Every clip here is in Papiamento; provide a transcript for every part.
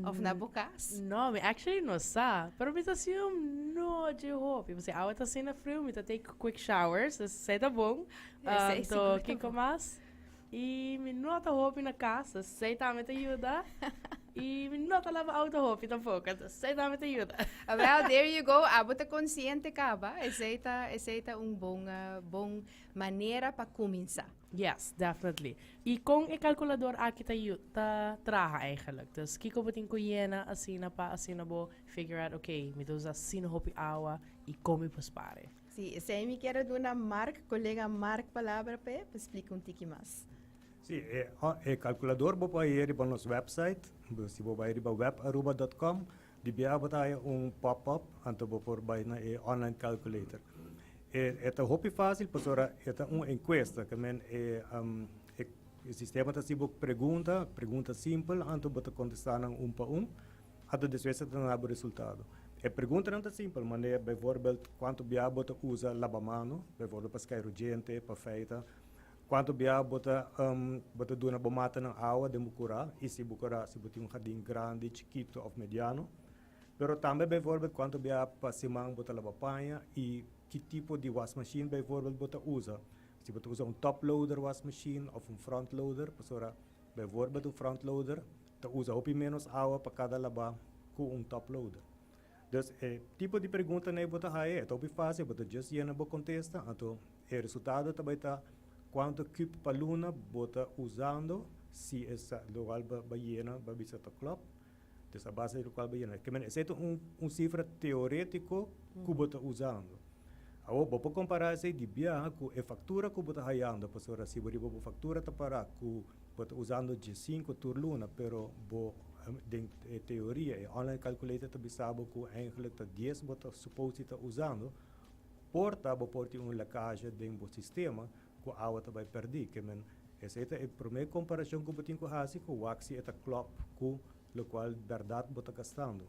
Of na bo cas? No, mi actually no sa. Pero mi ta assume no dje hopi. Pasobra awa ta asina friu, mi ta take quick showers, dus esei ta bon. Esei Anto, sigur ta kiko bon. mas? I mi no ta hopi na cas, dus esei tambe ta yuda. I mi no ta laba auto hopi tampoco, dus esei tambe ta yuda. Well, there you go. Abo ta consciente caba. Esei ta, esei ta un bon, bon manera pa cuminsa. Yes, definitely. I kon e kalkulador aki ta yu ta traha eigenlijk? Dus kiko bo tin ku yena asina pa asina bo figure out, okay, mi ta usa asina hopi awa i kon mi por spar e? Sí, esei mi kier a duna Mark, kolega Mark palabra p'e, pa splika un tiki mas. Sí, e e kalkulador bo por haña riba nos website. Si bo bai riba webaruba dot com, di biaha bo ta haña un pop-up, anto bo por bai na e online calculator. E e ta hopi fácil pasobra e ta un encuesta, ke men e e sistema ta hasi bo pregunta, pregunta simpel, anto bo ta kontestá nan un pa un, anto despues e ta duna bo resultado. E preguntanan ta simpel, manera bijvoorbeeld kuantu biaha bo ta usa labamano, bijvoorbeeld pa skeiru djente, pa feita, kuantu biaha bo ta bo ta duna bo matanan awa den bo kurá, i si bo kurá si bo tin un hardin grandi, chikitu òf mediano. Pero tambe bijvoorbeeld cuanto bia pa siman bo ta laba paña y ki tipo di wasmachine bijvoorbeeld bo ta usa. Si bo ta usa un top loader wasmachine of un front loader, pasobra bijvoorbeeld un front loader ta usa hopi menos awa pa cada laba cu un top loader. Dus e tipo di preguntanan ey bo ta haya e ta hopi facil, bo ta just yena bo contesta anto e resultado ta bay ta cuanto cube pa luna bo ta usando si esa locual bo a yena bo a bisa ta klop. Dus a base di lokual bo yena. Ke men esei ta un un sifra teorétiko ku bo ta usando. Awor bo por kompará esei di biaha ku e faktura ku bo ta hayando, pasobra si bo riba bo faktura ta pará ku bo ta usando diesinku tur luna, pero bo den e teoria e online calculator ta bisa bo ku eigenlijk ta dies bo ta suppose di ta usando, por ta bo por tin un lekage den bo sistema ku awa ta bai pèrdí. Ke men, esei ta e promé komparashon ku bo tin ku hasi ku wak si e ta klòp ku lokual bèrdat bo ta gastando.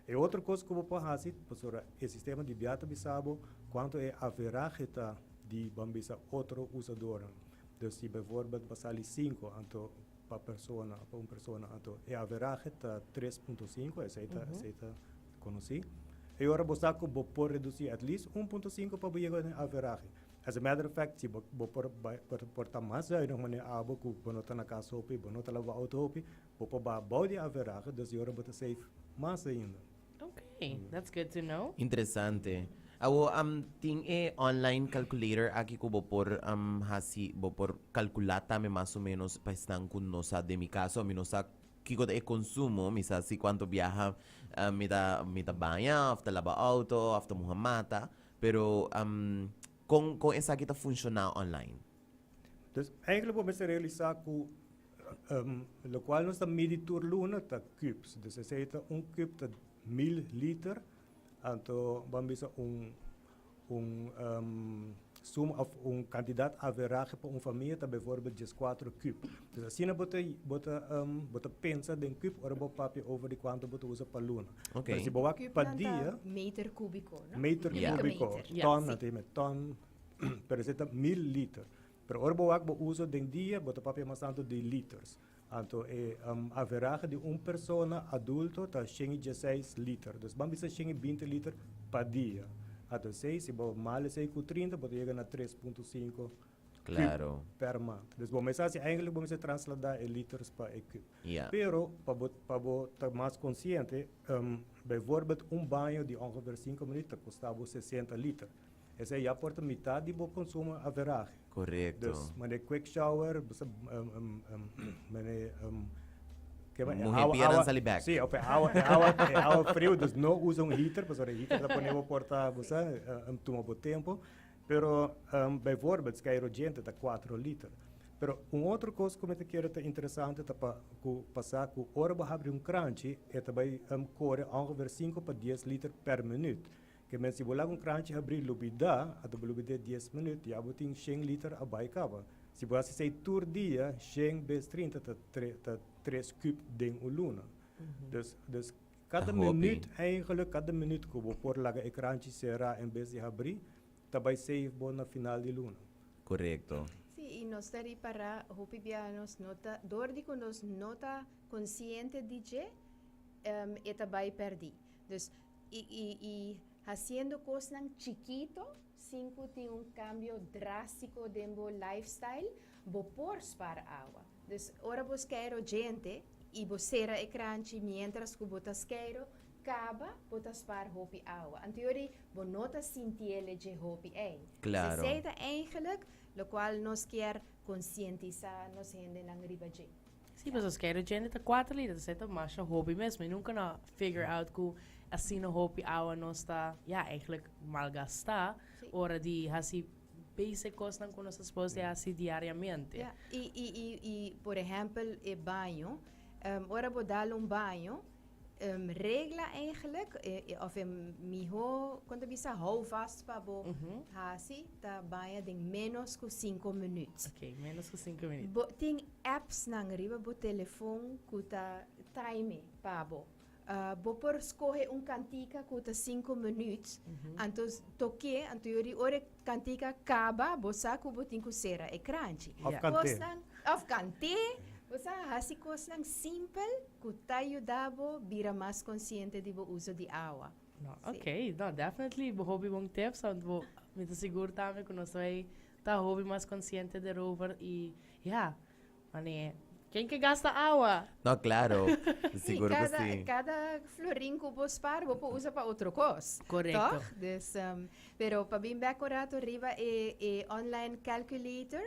E otro kos ku bo por hasi, pasobra e sistema di bia ta bisa bo kuantu e averahe ta di ban bisa otro usadornan. Dus si bijvoorbeeld bo sali sinku anto pa persona, pa un persona, anto e averahe ta 3.5, esei ta, esei ta konosí. E ora bo sa ku bo por redusí at least 1.5 pa bo yega na e averahe. As a matter of fact, si bo bo por bai por por ta mas zuinig manera abo ku bo no ta na kas hopi, bo no ta laba auto hopi, bo por baha bou di averahe, dus di ora bo ta save mas ainda. Okay, that's good to know. Interesante. Awo tin e online calculator aki ku bo por hasi bo por kalkulá tambe mas o menos pa esnan ku no sa den mi kaso mi no sa kiko ta e konsumo mi sa si kuantu biaha mi ta mi ta baña òf ta laba outo òf ta muha mata Pero kon kon esaki ta funshoná online? Dus eigenlijk bo mester realisá ku lokual nos ta midi tur luna ta cubes. Dus esei ta un cube ta mil liter, anto ban bisa un un suma òf un kantidat averahe pa un famia ta bijvoorbeeld dieskuatro cube. Dus asina bo ta bo ta bo ta pensa den cube ora bo papia over di kuantu bo ta usa pa luna. Ok. Pero si bo wak Cube pa nan ta dia. meter kubiko, no? Meter Ja. kubiko, Meter. Ja. ton, Sí. nan ta yama ton, pero esei ta mil liter. Pero ora bo wak bo uso den dia, bo ta papia mas tantu di liters. Anto e averahe di un persona adulto ta shen i dieseis liter. Dus ban bisa shen i binti liter pa dia. Anto esei, si bo mal esei ku 30, bo ta yega na 3.5 Claro. cube per maand. Dus bo mester hasi, eigenlijk bo mester traslada e liters pa e cube. Ja. Pero pa bo pa bo ta mas konsiente, bijvoorbeeld un baño di ongeveer sinku minuut ta kosta bo 60 liter. Esei ya por ta mitad di bo konsumo averahe. Korekto. Dus manera quick shower, bo sa manera ke Muhe pia nan sali bek. Sí, of e awa e awa e awa friu, dus no usa un heater pasobra e heater ta pone bo por ta bo sa tuma bo tempo. Pero bijvoorbeeld skeiro djente ta cuatro liter. Pero un otro cos cu mi ta kere ta interesante ta pa cu pa sa cu ora bo habri un kranchi e ta bay core ongeveer cinco pa dies liter per minuut. Ke men si bo laga un kranchi habri lubida, anto bo lubid'é dies minuut, ya bo tin shen liter a bay caba. Si bo haci esey tur dia, shen bes 30 ta ta tres cube den un luna. Dus dus Kada Ta hopi. minuut eigenlijk, kada minuut ku bo por laga e kranchi será en bes di habrí, ta bai save bo na final di luna. Korekto. Sí, i nos ta ripará hopi bia nos no ta, dor di ku nos no ta konsiente di dje, e ta bay perdi. Dus y haciendo cosnan chikito, sin cu tin un cambio drastico den bo lifestyle, bo por spaar awa. Dus ora bo skeiro djente y bo cera e kranchi mientras cu bo ta skeiro, caba bo ta spaar hopi awa. Anto yori bo no ta sintiele dje hopi ey. Esey ta eigenlijk locual nos kier concientisa nos hendenan riba dje. Sí, pasobra skeiro djente ta 4 liter, esey ta masha hopi mes. Mi nunca no figure out cu asina hopi awa nos ta, ja, eigenlijk malgasta ora di hasi basic cosnan cu nos ta supposed di hasi diariamente. Ja, y por ehempel e baño, ora bo dal un baño, regla eigenlijk, of e miho, con ta bisa, hou vast pa bo hasi, ta baña den menos cu 5 minuut. Ok, menos cu 5 minuut. Bo tin apps nan riba bo telefon cu ta time pa bo. Bo por scoge un cantica cu ta 5 minuut, anto toke, anto yori ora e cantica caba, bo sa cu bo tin cu cera e kranchi. Of cante. Cosnan, of cante, bo sa hasi cosnan simpel cu ta yuda bo bira mas consciente di bo uso di awa. No, ok, no, definitely bo hopi bon tips, want bo, mi ta sigur tambe cu nos ta bay ta hopi mas consciente derover y ja, mane, ken ke gasta awa? No, claro, sigur cu si. Cada florin cu bo spaar, bo por usa pa otro cos. Correcto. Toch? Dus, pero pa bin bek un rato riba e online calculator,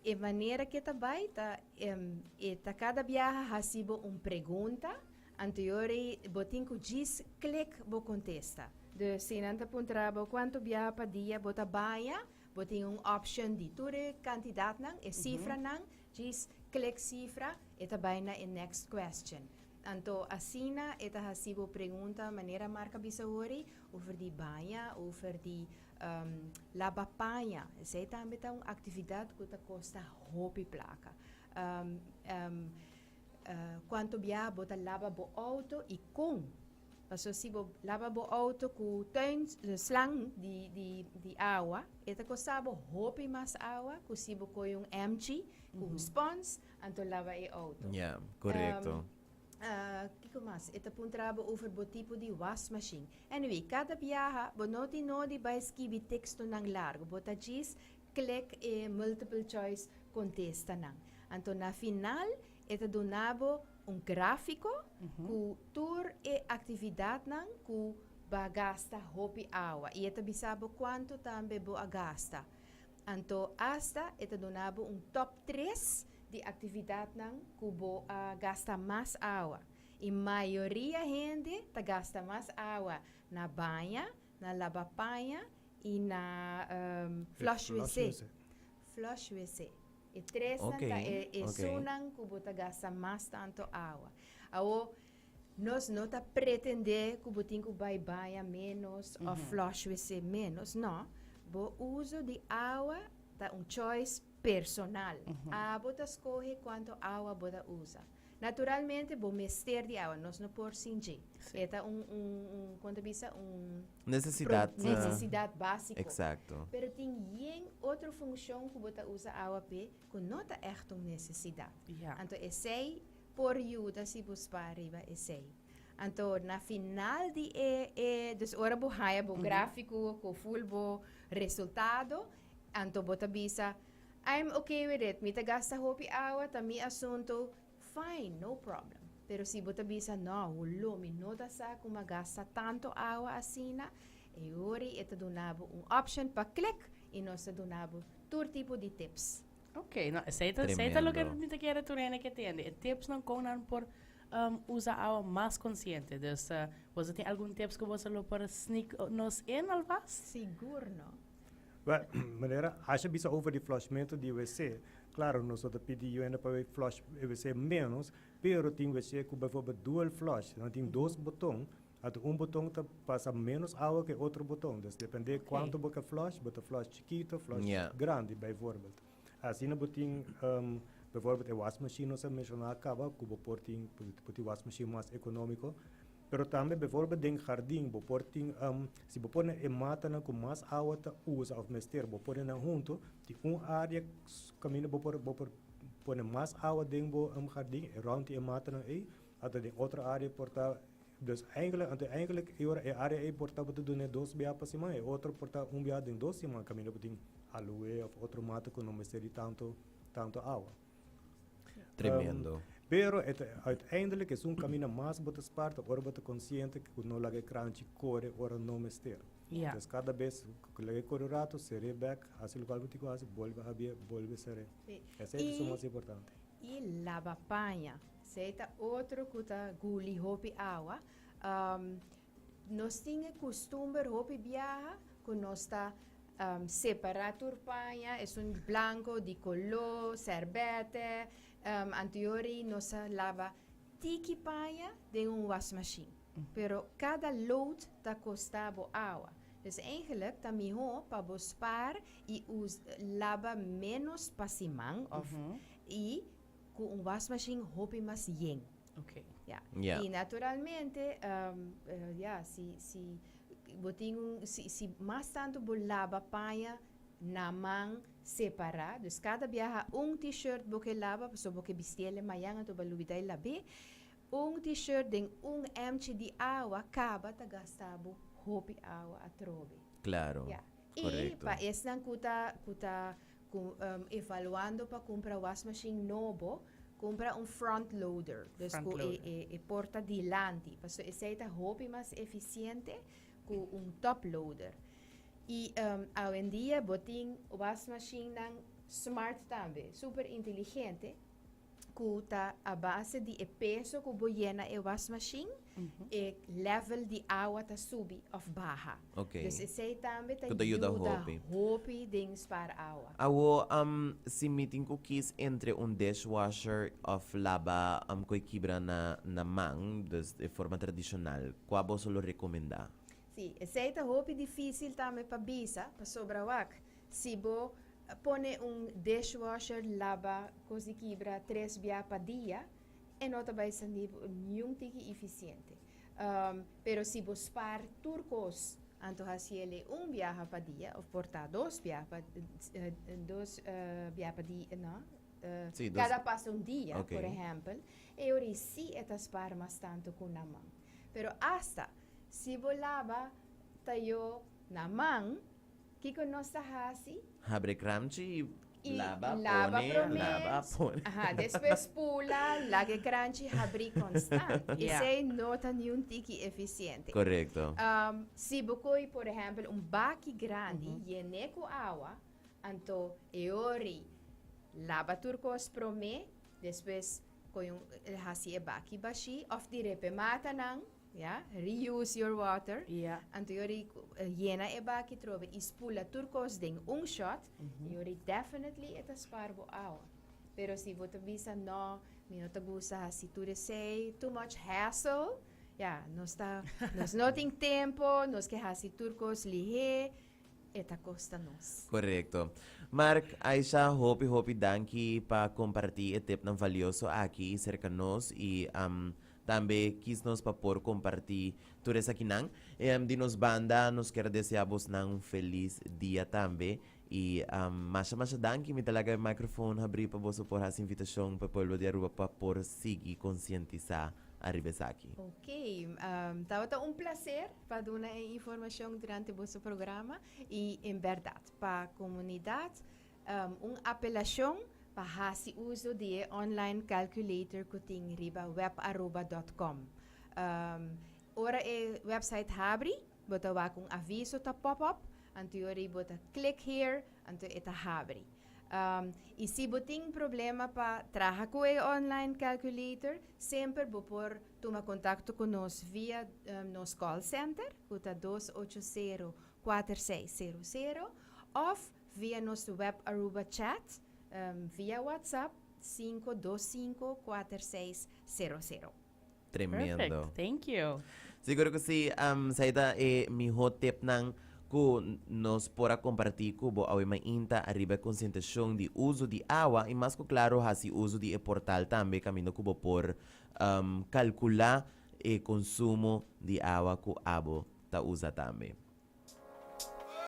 e manera cu ta bay ta, e ta cada biaha haci bo un pregunta, anto yori bo tin cu djis click bo contesta. Dus si nan ta puntra bo cuanto biaha pa dia bo ta baña, bo tin un option di tur e cantidadnan, e cifranan, djis click cifra, e ta bay na e next question. Anto asina e ta haci bo pregunta manera Mark a bisa hori, over di baña, over di laba paña. Esey tambe ta un actividad cu ta costa hopi placa. Cuanto bia bo ta laba bo auto y con? Paso si bo laba bo auto cu tuin slang di awa, e ta costa bo hopi mas awa cu si bo coy un emchi cu un spons, anto laba e auto. Ja, correcto. Kico mas? E ta puntra bo over bo tipo di wasmachine. Anyway, cada biaha bo no tin nodi bay skibi textonan largo. Bo ta djis click e multiple choice contestanan. Anto na final e ta duna bo un grafico cu tur e actividadnan cu bo a gasta hopi awa. Y e ta bisa bo cuanto tambe bo a gasta. Anto hasta e ta duna bo un top 3 di actividadnan cu bo a gasta mas awa. Y mayoria hende ta gasta mas awa na baña, na laba paña y na flush wc. Flush wc. E tres nan ta e esunnan cu bo ta gasta mas tanto awa. Awo, nos no ta pretende cu bo tin cu bay baña menos of flush wc menos, no. Bo uso di awa ta un choice personal. Abo ta scoge cuanto awa bo ta usa. Naturalmente, bo mester di awa, nos no por sin dje. E ta un, con ta bisa, un Necesidad. Necesidad basico. Exacto. Pero tin yen otro funcion cu bo ta usa awa pe, cu no ta echt un necesidad. Anto esey por yuda si bo spaar riba esey. Anto na final di e, dus ora bo haya bo grafico cu full bo resultado, anto bo ta bisa, "I'm okay with it, mi ta gasta hopi awa, ta mi asunto, fine, no problem." Pero si bo ta bisa, "No, hulo, mi no ta sa cu mi gasta tanto awa asina", e ori e ta duna bo un option pa click y nos ta duna bo tur tipo di tips. Ok, no, esey ta loke mi ta kier tur hende ke tende. E tips nan con nan por usa awa mas consciente. Dus, bo tin algun tips cu bo lo por sneak nos in alvast? Sigur no. Well, manera, a bisa over di flushmento di WC. Claro, nos ta pidi ainda pa flush WC menos, pero tin WC cu bijvoorbeeld dual flush, dan tin dos boton, anto un boton ta pasa menos awa cu otro boton. Dus depende cuanto bo flush, bo ta flush chikito, flush grandi, bijvoorbeeld. Asina bo tin bijvoorbeeld e wasmachine nos a menciona caba, cu bo por tin por tin wasmachine mas economico. Pero tambe bijvoorbeeld den jardin, bo por tin si bo pone e matanan cu mas awa ta usa of mester, bo pone nan hunto, tin un area caminda bo por pone mas awa den bo jardin, rond e matanan ey. Anto den otro área por ta, dus eigenlijk, anto eigenlijk e ora e área ei por ta bo ta dun'é dos bia pa siman, e otro por ta un bia den dos siman kaminda bo tin aloe òf otro mata ku no mester di tantu tantu awa. Tremendo. Pero e ta uiteindelijk esun kaminda mas bo ta spar ta ora bo ta konsiente ku no laga e kranchi kore ora no mester. Ja. Dus kada bes ku laga e kore un ratu, ser'é bèk, hasi lokual bo tin ku hasi, bolbe habié, bolbe ser'é. Sí. Esei ta esun mas importante. I laba paña. Esei ta otro ku ta guli hopi awa. Nos tin e kustumber hopi biaha ku nos ta separá tur paña, esun blanko, di koló, sèrbètè. Anteori nos a laba tiki paña den un wasmashin. Pero kada load ta kosta bo awa. Dus eigenlijk ta mihó pa bo spaar i laba ménos pa siman òf i ku un wasmashin hopi mas yen. Okay. Ja. Ja. I naturalmente, ja, si, si bo tin un, si, si mas tantu bo laba paña na man separá, dus kada biaha un t-shirt bo ke laba, pasobra bo ke bistiel e mañan anto bo a lubidá e lab'é, un t-shirt den un emchi di awa kaba ta gasta bo hopi awa atrobe. Claro. Ja. I Correcto. pa esnan ku ta, ku ta Ku evaluando pa kumpra wasmashin nobo, kumpra un front loader, dus Front ku e loader. e e porta dilanti, pasobra esei ta hopi mas efisiente ku un top loader. I awendia bo tin wasmashinnan smart tambe, super inteligente, ku ta a base di e peso ku bo yena e wasmashin, e level di awa ta subi òf baha. Ok. Dus esei tambe ta Ku ta yuda yuda hopi. hopi den spaar awa. Awo, si mi tin ku kis entre un dishwasher òf laba ku e kibra na na man, dus e forma tradishonal, kua boso lo rekomendá? Sí, esei ta hopi difísil tambe pa bisa, pasobra wak, si bo Pone un dishwasher laba kos di kibra tres bia pa dia, e no ta bai sandi niun tiki ifisiente. Pero si bo spar tur kos, anto hasi el e un biaha pa dia of por ta dos bia pa dos bia pa dia, no, Sí, dos. kada pasa un dia, Ok. por ehèmpel, e ora si e ta spar mas tantu ku na man. Pero asta si bo laba tayo na man, Kiko nos ta hasi? Habre kramchi i I laba, laba pone, promé. laba, pone. Aha, despues pula, laga e kranchi habrí konstant. Ja. Esei no ta niun tiki efisiente. Korekto. Si bo koi, por ehèmpel, un baki grandi yené ku awa, anto e ori laba tur kos promé, despues koi un hasi e baki bashí òf di repe matanan. Ya, reuse your water. Ja. Anto yori yena e baki trobe i spula tur kos den un shot, yori definitely e ta spar bo awa. Pero si bo ta bisa no, mi no ta gusta hasi tur esei, too much hassle, ya, nos ta, nos no tin tempo, nos ke hasi tur kos lihé, e ta kosta nos. Korekto. Mark, Aisha, hopi hopi danki pa kompartí e tipnan valioso aki serka nos i tambe kis nos pa por kompartí tur esakinan. Di nos banda nos kier deseá bosnan un felis dia tambe i masha masha danki. Mi ta laga e microfoon habrí pa boso por hasi invitashon pa e pueblo di Aruba pa por sigui konsientisá ariba esaki. Ok, tabata un placer pa duna e informacion durante boso programa y en berdad pa comunidad un apelacion pa haci uso di e online calculator cu tin riba webaruba dot com. Ora e website habri bo ta wak un aviso ta pop up anto yori bo ta click here anto e ta habri. Y si bo tin problema pa traha cu e online calculator, semper bo por tuma contacto cu nos via nos call center, cu ta 280 4600, of via nos web Aruba chat via WhatsApp 525 4600. Tremendo. Perfect, thank you. Sigur ku si, esei ta e mihó tipnan ku nos por a kompartí ku bo awe mainta ariba e konsientashon di uso di awa i mas ku klaro hasi uso di e portal tambe kaminda ku bo por kalkulá e konsumo di awa ku abo ta usa tambe.